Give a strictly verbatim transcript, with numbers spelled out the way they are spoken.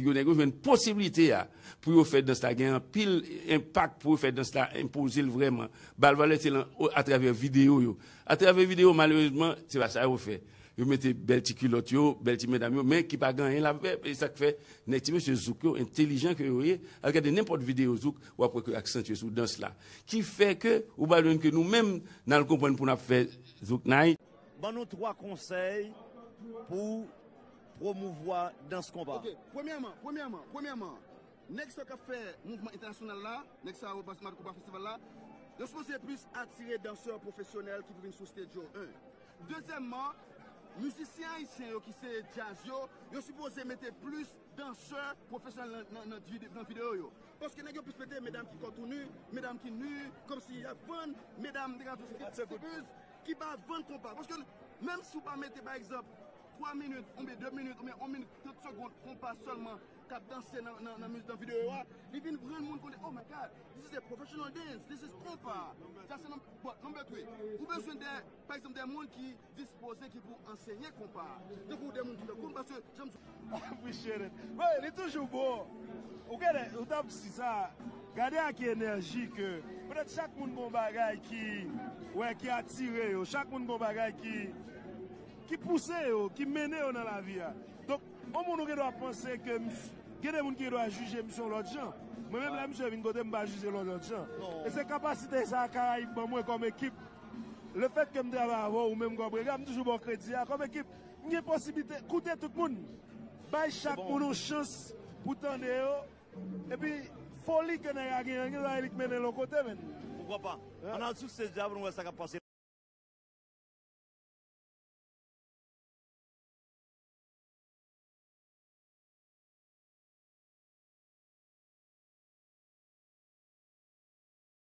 Yo nèg yo jwenn posiblite a pou yo fè dans la, gen anpil enpak pou yo fè dans la, enpoze l vrèman. Ba l valè se lan atravè videyo yo. Atravè videyo, malerezman, se pa sa yo fè. Yo mete bèl ti kilòt yo, bèl ti medam yo, men ki pa gen anyen l ap fè. E sa k fè nèg ti mesye zouk yo entelijan ke yo ye. Al gade nenpòt videyo zouk, w ap wè ke yo aksantye sou dans la. Ki fè ke ou pa jwenn ke nou menm n al konprann pou n ap fè zouk nay. Ban nou twa konsèy pou pwomouvwa dans konpa. Ok, premyèman, premyèman, premyèman, nèg sa k ap fè mouvman entènasyonal la, nèg sa yo, Konpa Festival la, yo sipoze plis atire dansè pwofesyonèl ki pou vin sou stage yo, en. Dezyèmman, mizisyen ayisyen yo ki se djaz yo, yo sipoze mete plis dansè pwofesyonèl nan, nan, nan vide-, nan videyo yo. Paske nèg yo plis mete medam ki kò tou ni, medam ki ni, kòmsi y ap vann, medam, te ka di se striptease, ki pa vann konpa. Paske menm si w pa mete, pa egzanp, twa minit, oubyen de minit, oubyen yon minit trant segonn konpa sèlman k ap danse nan, nan, nan miz-, nan videyo a, li vin rann moun konnen, "Oh my God, this is a professional dance, this is konpa." Sa se nonm-, bon, number three. Ou bezwen de, pa egzanp, de moun ki dispoze, ki pou ansenye konpa. Tankou de moun ki fè konpa, paske, jan m di, Appreciate it. Wi, li toujou bon. Ou gade, ou t ap di sa. Gade ak ki enèji ke, petèt chak moun gon bagay ki, wè, ki atire yo. Chak moun gon bagay ki, ki pouse yo, ki mennen yo nan lavi a. Donk, yon moun ou gen dwa panse ke m-, gen de moun ki gen dwa jije misye yon lòt jan. Mwen menm, lè misye vin kote m, m pa jije l yon lòt jan. E se kapasite sa Karayib ban mwen kòm ekip. Lefètke m travay avè w, ou menm kòm rega, m toujou ba w kredi a kòm ekip. M gen posiblite koute tout moun. Bay chak moun yon chans pou tande yo. Epi, foli ke nèg la genyen, gen dwa e li k mennen l yon kote, menn. Poukwa pa? Ann al sou stage la pou nou wè sa k ap pase.